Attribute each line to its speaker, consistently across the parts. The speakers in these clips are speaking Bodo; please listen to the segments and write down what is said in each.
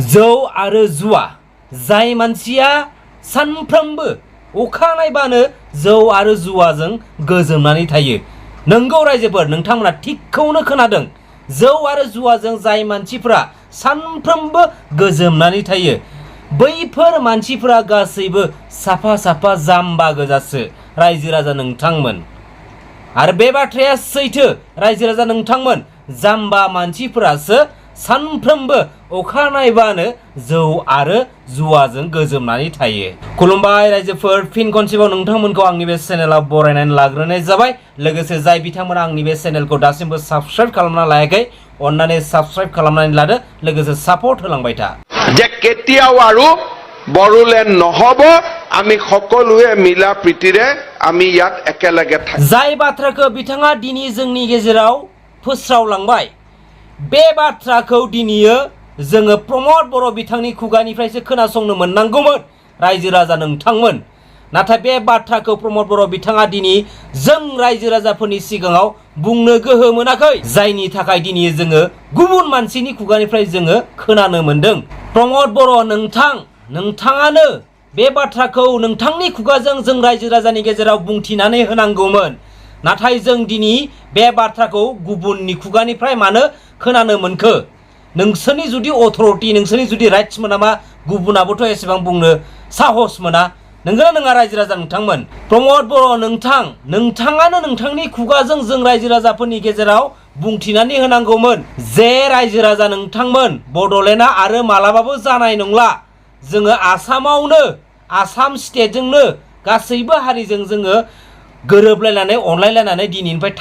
Speaker 1: जौ आरो जुवा जाय मानसिया सानफ्रोमबो अखा नायबानो जौ आरो जुवाजों गोजोमनानै थायो। नंगौ रायजोफोर, नोंथांमोना थिगखौनो खोनादों। जौ आरो जुवाजों जाय मानसिफोरा सानफ्रोमबो गोजोमनानै थायो, बैफोर मानसिफोरा गासैबो साफा साफा जाम्बा गोजासो रायजो राजा नोंथांमोन। आरो बे बाथ्राया सैथो रायजो राजा नोंथांमोन। जाम्बा मानसिफोरासो सानफ्रोमबो अखा नायबानो जौ आरो जुवाजों गोजोमनानै थायो। खुलुमबाय रायजोफोर, फिन खनसेबाव नोंथांमोनखौ आंनि बे चेनेलाव बरायनानै लाग्रोनाय जाबाय। लोगोसे जाय बिथांमोना आंनि बे चेनेलखौ दासिमबो साबस्क्राइब खालामना लायाखै, अन्नानै साबस्क्राइब खालामनानै लादो, लोगोसे सापर्ट होलांबाय था।
Speaker 2: যে কেতিয়াও আৰু বড়োলেণ্ড নহব, আমি সকলোৱে মিলা প্ৰীতিৰে আমি ইয়াত একেলগে থাকিম।
Speaker 1: जाय बाथ्राखौ बिथाङा दिनै जोंनि गेजेराव फोस्रावलांबाय, बे बाथ्राखौ दिनैयो जोङो प्रमद बर' बिथांनि खुगानिफ्रायसो खोनासंनो मोननांगौमोन रायजो राजा नोंथांमोन। नाथाय बे बाथ्राखौ प्रमद बर' बिथाङा दिनै जों रायजो राजाफोरनि सिगाङाव बुंनो गोहो मोनाखै, जायनि थाखाय दिनै जोङो गुबुन मानसिनि खुगानिफ्राय जोङो खोनानो मोनदों। प्रमद बर' नोंथाङानो बे बाथ्राखौ नोंथांनि खुगाजों जों रायजो राजानि गेजेराव बुंथिनानै होनांगौमोन। नाथाय जों दिनै बे बाथ्राखौ गुबुननि खुगानिफ्राय मानो खोनानो मोनखो? नोंसोरनि जुदि अथरिटि, नोंसोरनि जुदि राइट्स मोनामा, गुबुनाबोथ' एसेबां बुंनो साहस मोना। नंगौना नङा रायजो राजा नोंथांमोन? प्रमद बर' नोंथाङानो नोंथांनि खुगाजों जों रायजो राजाफोरनि गेजेराव बुंथिनानै होनांगौमोन जे रायजो राजा नोंथांमोन, बड'लेण्डआ आरो मालाबाबो जानाय नंला। जोङो आसामावनो, आसाम स्टेटजोंनो गासैबो हारिजों जोङो गोरोबलायनानै अनलायलायनानै दिनैनिफ्राय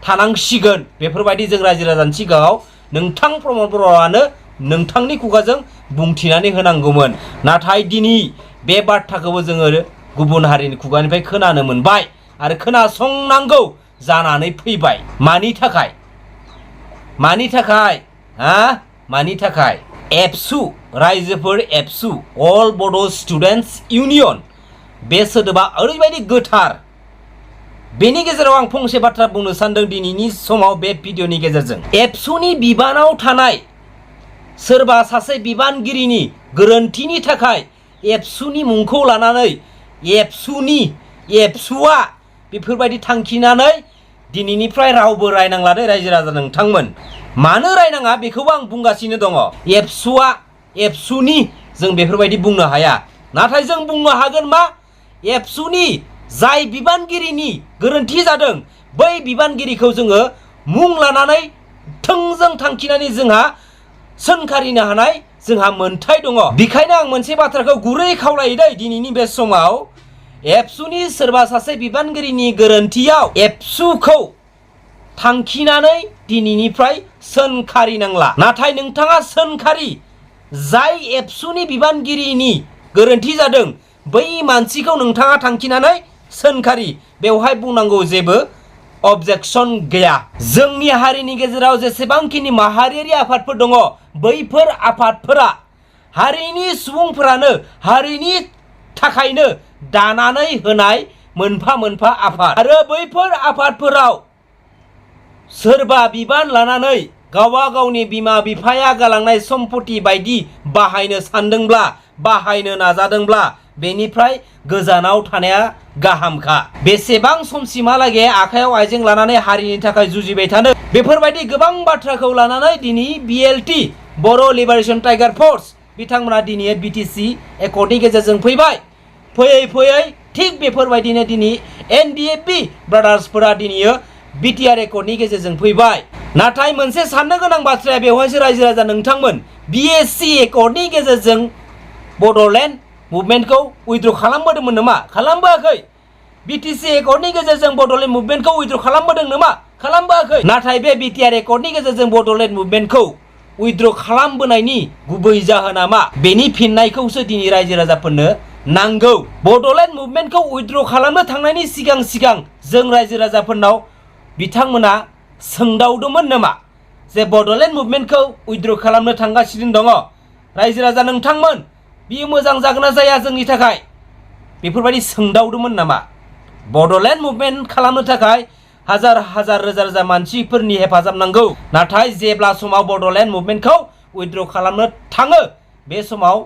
Speaker 1: थानांसिगोन। बेफोरबायदि जों रायजो राजानि सिगाङाव नोंथां प्रमद बर'आनो नोंथांनि खुगाजों बुंथिनानै होनांगौमोन। नाथाय दिनै बे बाथ्राखौबो जोङो गुबुन हारिनि खुगानिफ्राय खोनानो मोनबाय आरो खोनासंनांगौ जानानै फैबाय। मानि थाखाय? मानि थाखाय? एबसु रायजोफोर, एबसु अल बड' स्टुडेन्टस इउनियन, बे सोदोबा ओरैबायदि गोथार। बेनि गेजेराव आं फंसे बाथ्रा बुंनो सानदों दिनैनि समाव बे भिडिअनि गेजेरजों। एबसुनि बिबानाव थानाय सोरबा सासे बिबानगिरिनि गोरोन्थिनि थाखाय एबसुनि मुंखौ लानानै एबसुआ बेफोरबायदि थांखिनानै दिनैनिफ्राय रावबो रायनांला दे रायजो राजा नोंथांमोन। मानो रायनाङा बेखौबो आं बुंगासिनो दङ। एबसुनि जों बेफोरबायदि बुंनो हाया। नाथाय जों बुंनो हागोन मा? एबसुनि जाय बिबानगिरिनि गोरोन्थि जादों, बै बिबानगिरिखौ जोङो मुं लानानै थोंजों थांखिनानै जोंहा सोंखारिनो हानाय जोंहा मोन्थाय दङ। बेखायनो आं मोनसे बाथ्राखौ गुरै खावलायो दै दिनैनि बे समाव, एबसुनि सोरबा सासे बिबानगिरिनि गोरोन्थियाव एबसुखौ थांखिनानै दिनैनिफ्राय सोंखारिनांला। नाथाय नोंथाङा सोंखारि, जाय एबसुनि बिबानगिरिनि गोरोन्थि जादों, बै मानसिखौ नोंथाङा थांखिनानै सोंखारि। बेवहाय बुंनांगौ जेबो अबजेक्सन गैया। जोंनि हारिनि गेजेराव जेसेबांखिनि माहारियारि आफादफोर दङ, बैफोर आफादफोरा हारिनि सुबुंफोरानो हारिनि थाखायनो दानानै होनाय मोनफा मोनफा आफाद। आरो बैफोर आफादफोराव सोरबा बिबान लानानै गावबा गावनि बिमा बिफाया गालांनाय सम्पति बायदि बाहायनो सानदोंब्ला, बाहायनो नाजादोंब्ला बेनिफ्राय गोजानाव थानाया गाहामखा। बेसेबां समसिमहालागै आखायाव आइजें लानानै हारिनि थाखाय जुजिबाय थानो? बेफोरबायदि गोबां बाथ्राखौ लानानै दिनै BLT बर' लिबारेशन टाइगार फर्स बिथांमोना दिनै BTC एकर्डनि गेजेरजों फैबाय। फैयै थिग बेफोरबायदिनो दिनै NDFB ब्रादार्सफोरा दिनै BTR एकर्डनि गेजेरजों फैबाय। नाथाय मोनसे साननो गोनां बाथ्राया बेवहायसो रायजो राजा नोंथांमोन, BSC एकर्डनि गेजेरजों बड'लेण्ड मुभमेन्टखौ उइथड्र खालामबोदोंमोन नामा? खालामबोआखै। BTC एकर्डनि गेजेरजों बड'लेण्ड मुभमेन्टखौ उइथड्र खालामबोदों नामा? खालामबोआखै। नाथाय बे BTR एकर्डनि गेजेरजों बड'लेण्ड मुभमेन्टखौ उइथड्र खालामबोनायनि गुबै जाहोना मा? बेनि फिननायखौसो दिनै रायजो राजाफोरनो नांगौ। बड'लेण्ड मुभमेन्टखौ उइथड्र खालामनो थांनायनि सिगां जों रायजो राजाफोरनाव बिथांमोना सोंदावदोंमोन नामा जे बड'लेण्ड मुभमेन्टखौ उइथड्र खालामनो थांगासिनो दङ, रायजो राजा नोंथांमोन, बियो मोजां जागोन ना जाया जोंनि थाखाय? बेफोरबायदि सोंदावदोंमोन नामा? बड'लेण्ड मुभमेन्ट खालामनो थाखाय हाजार रोजा रोजा मानसिफोरनि हेफाजाब नांगौ। नाथाय जेब्ला समाव बड'लेण्ड मुभमेन्टखौ उइथड्र खालामनो थाङो बे समाव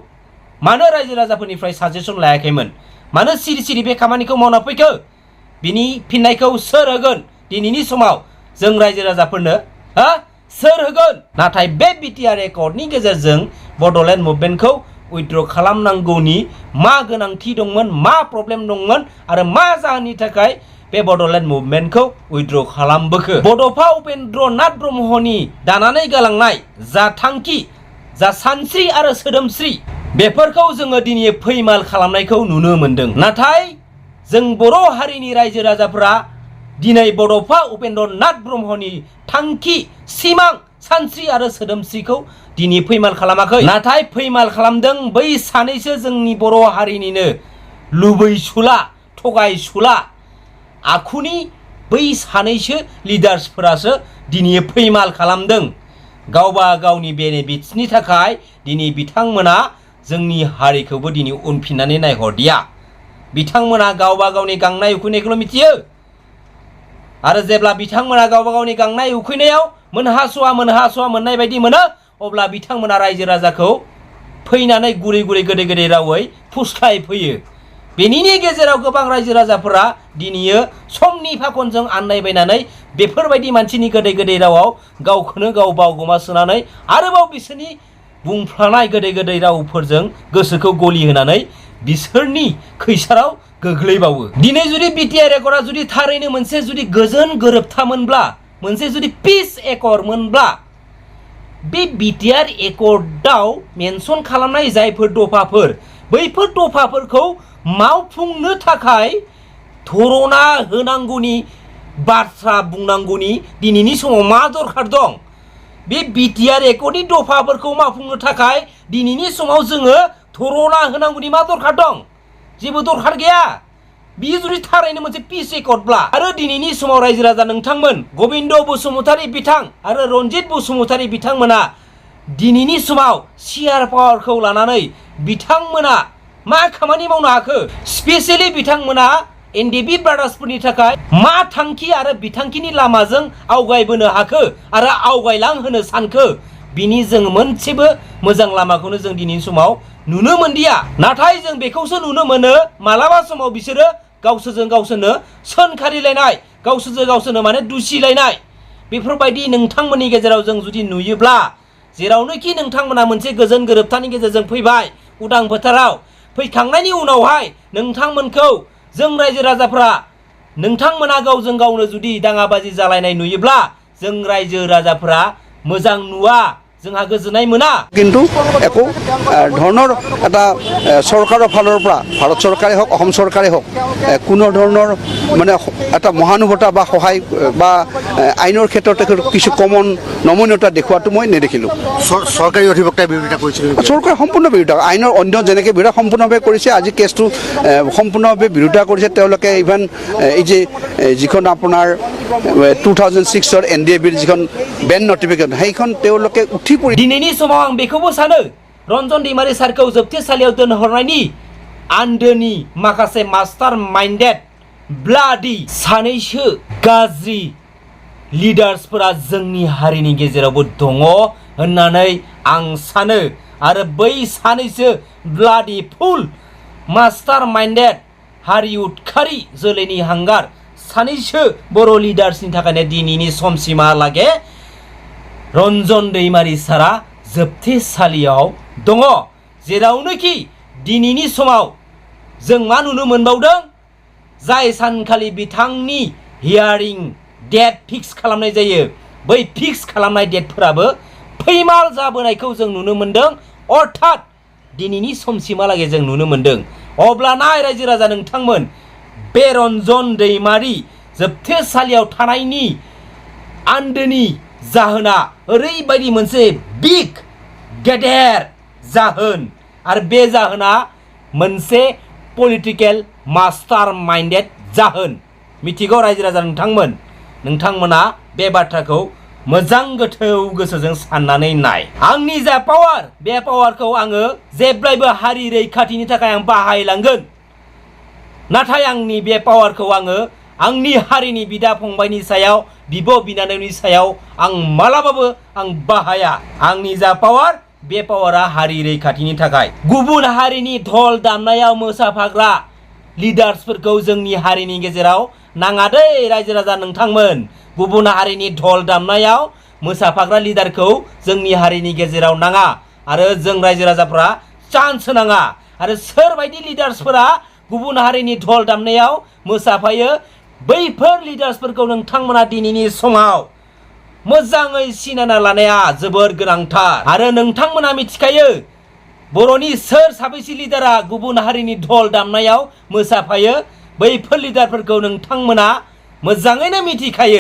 Speaker 1: मानो रायजो राजाफोरनिफ्राय साजेसन लायाखैमोन मानो सिरि सिरि बे खामानिखौ मावना फैखो बिनि फिननायखौ सोर होगोन दिनैनि समाव जों रायजो राजाफोरनो सोर होगोन नाथाय बे बिटिआर एकर्डनि गेजेरजों बड'लेण्ड मुभमेन्टखौ उइथड्र खालामनांगौनि मा गोनांथि दंमोन मा प्रब्लेम दंमोन आरो मा जाहोननि थाखाय बे बड'लेण्ड मुभमेन्टखौ उइथड्र खालामबोखो बड'फा उपेन्द्र नाथ ब्रह्मनि दानानै गालांनाय जा थांखि जा सानस्रि आरो सोदोमस्रि बेफोरखौ जोङो दिनै फैमाल खालामनायखौ नुनो मोन्दों नाथाय जों बर' हारिनि रायजो राजाफोरा दिनै बड'फा उपेन्द्र नाथ ब्रह्मनि थांखि सिमां सानस्रि आरो सोदोमस्रिखौ दिनै फैमाल खालामाखै नाथाय फैमाल खालामदों बै सानैसो जोंनि बर' हारिनिनो लुबैसुला थगायसुला आखुनि बै सानैसो लिडार्सफोरासो दिनै फैमाल खालामदों गावबा गावनि बेनिफिट्सनि थाखाय दिनै बिथांमोना जोंनि हारिखौबो दिनै उनफिननानै नायहरदिया बिथांमोना गावबा गावनि गांनाय उखैनायखौल' मिथियो आरो जेब्ला बिथांमोना गावबा गावनि गांनाय उखैनायाव मोनहास'आ मोननाय बायदि मोनो अब्ला बिथांमोना रायजो राजाखौ फैनानै गुरै गुरै गोदै गोदै रावै फुस्लाय फैयो बेनिनि गेजेराव गोबां रायजो राजाफोरा दिनैयो समनि फाखनजों आन्दायबायनानै बेफोरबायदि मानसिनि गोदै गोदै रावाव गावखौनो गाव बावगोमासोनानै आरोबाव बिसोरनि बुंफ्लानाय गोदै गोदै रावफोरजों गोसोखौ गलि होनानै बिसोरनि खैसाराव गोग्लैबावो दिनै जुदि बिटिआर एकर्डआ जुदि थारैनो मोनसे जुदि गोजोन गोरोबथामोनब्ला मोनसे जुदि पिस एकर्डमोनब्ला बे बिटिआर एकर्डआव मेनसन खालामनाय जायफोर दफाफोर बैफोर दफाफोरखौ मावफुंनो थाखाय धरना होनांगौनि बाथ्रा बुंनांगौनि दिनैनि समाव मा दरखार दं बे बिटिआर एकर्डनि दफाफोरखौ मावफुंनो थाखाय दिनैनि समाव जोङो धरना होनांगौनि मा दरखार दं जेबो दरखार गैया बियो जुदि थारैनो मोनसे पिस एकर्डब्ला आरो दिनैनि समाव रायजो राजा नोंथांमोन गबिन्द बसुमतारी बिथां आरो रन्जित बसुमतारी बिथांमोना दिनैनि समाव सियार पावारखौ लानानै बिथांमोना मा खामानि मावनो हाखो स्पेसियेलि बिथांमोना एनडिएफबि ब्रादार्सफोरनि थाखाय मा थांखि आरो बिथांखिनि लामाजों आवगायबोनो हाखो आरो आवगायलांहोनो सानखो बिनि जों मोनसेबो मोजां लामाखौनो जों दिनैनि समाव नुनो मोनदिया नाथाय जों बेखौसो नुनो मोनो मालाबा समाव बिसोरो गावसोरजों गावसोरनो सोंखारिलायनाय गावसोरजों गावसोरनो माने दुसिलायनाय बेफोरबायदि नोंथांमोननि गेजेराव जों जुदि नुयोब्ला जेरावनोखि नोंथांमोना मोनसे गोजोन गोरोबथानि गेजेरजों फैबाय उदां फोथाराव फैखांनायनि उनावहाय नोंथांमोनखौ जों रायजो राजाफ्रा नोंथांमोना गावजों गावनो जुदि दाङाबाजि जालायनाय नुयोब्ला जों रायजो राजाफ्रा मोजां नुवा जोंहा गोजोननाय मोना
Speaker 3: কিন্তু একো ধৰণৰ এটা চৰকাৰৰ ফালৰ পৰা ভাৰত চৰকাৰে হওক অসম চৰকাৰে হওক কোনো ধৰণৰ মানে এটা মহানুভৱতা বা সহায় বা আইনৰ ক্ষেত্ৰত কিছু কমন নমনীয়তা দেখুৱাটো মই নেদেখিলোঁ
Speaker 4: চৰকাৰী অধিবক্তাই বিৰোধিতা কৰিছিল
Speaker 3: চৰকাৰে সম্পূৰ্ণ বিৰোধিতা আইনৰ অন্য যেনেকৈ বিৰোধিতা সম্পূৰ্ণভাৱে কৰিছে আজি কেছটো সম্পূৰ্ণভাৱে বিৰোধিতা কৰিছে তেওঁলোকে ইভেন এই যে যিখন আপোনাৰ 2006 এনডিএফবিৰ যিখন বেন নটিফিকেশ্যন সেইখন তেওঁলোকে উঠি পৰি
Speaker 1: दिनैनि समाव आं बेखौबो सानो रन्जन दैमारि सारखौ जोबथेसालियाव दोनहरनायनि आन्दोनि माखासे मास्टार माइन्डेड ब्लाडि सानैसो गाज्रि लिडार्सफोरा जोंनि हारिनि गेजेरावबो दङ होननानै आं सानो आरो बै सानैसो ब्लाडि फुल मास्टार माइन्डेड हारि उदखारि जोलैनि हांगार सानैसो बर' लिडार्सनि थाखायनो दिनैनि समसिमहालागै रन्जन दैमारि सारा जोबथेसालियाव दङ जेरावनोखि दिनैनि समाव जों मा नुनो मोनबावदों जाय सानखालि बिथांनि हियारिं डेट फिक्स खालामनाय जायो बै फिक्स खालामनाय डेटफोराबो फैमाल जाबोनायखौ जों नुनो मोनदों अर्थात दिनैनि समसिमहालागै जों नुनो मोनदों अब्लाना रायजो राजा नोंथांमोन बे रन्जन दैमारि जोबथेसालियाव थानायनि आन्दोनि जाहोना ओरैबायदि मोनसे बिग गेदेर जाहोन आरो बे जाहोना मोनसे पलिटिकेल मास्टार माइन्डेड जाहोन मिथिगौ रायजो राजा नोंथांमोना बे बाथ्राखौ मोजां गोथौ गोसोजों साननानै नाय आंनि जा पावार बे पावारखौ आङो जेब्लायबो हारि रैखाथिनि थाखाय आं बाहायलांगोन नाथाय आंनि बे पावारखौ आङो आंनि हारिनि बिदा फंबायनि सायाव बिब' बिनानावनि सायाव आं मालाबाबो आं बाहाया आंनि जा पावार बे पावारा हारि रैखाथिनि थाखाय गुबुन हारिनि धल दामनायाव मोसाफाग्रा लिडार्सफोरखौ जोंनि हारिनि गेजेराव नाङा दै रायजो राजा नोंथांमोन गुबुन हारिनि धल दामनायाव मोसाफाग्रा लिडारखौ जोंनि हारिनि गेजेराव नाङा आरो जों रायजो राजाफ्रा चान्स होनाङा आरो सोरबायदि लिडार्सफोरा गुबुन हारिनि धल दामनायाव मोसाफायो बैफोर लिडार्सफोरखौ नोंथांमोना दिनैनि समाव मोजाङै सिनायना लानाया जोबोर गोनांथार आरो नोंथांमोना मिथिखायो बर'नि सोर साबैसे लिडारा गुबुन हारिनि धल दामनायाव मोसाफायो बैफोर लिडारफोरखौ नोंथांमोना मोजाङैनो मिथिखायो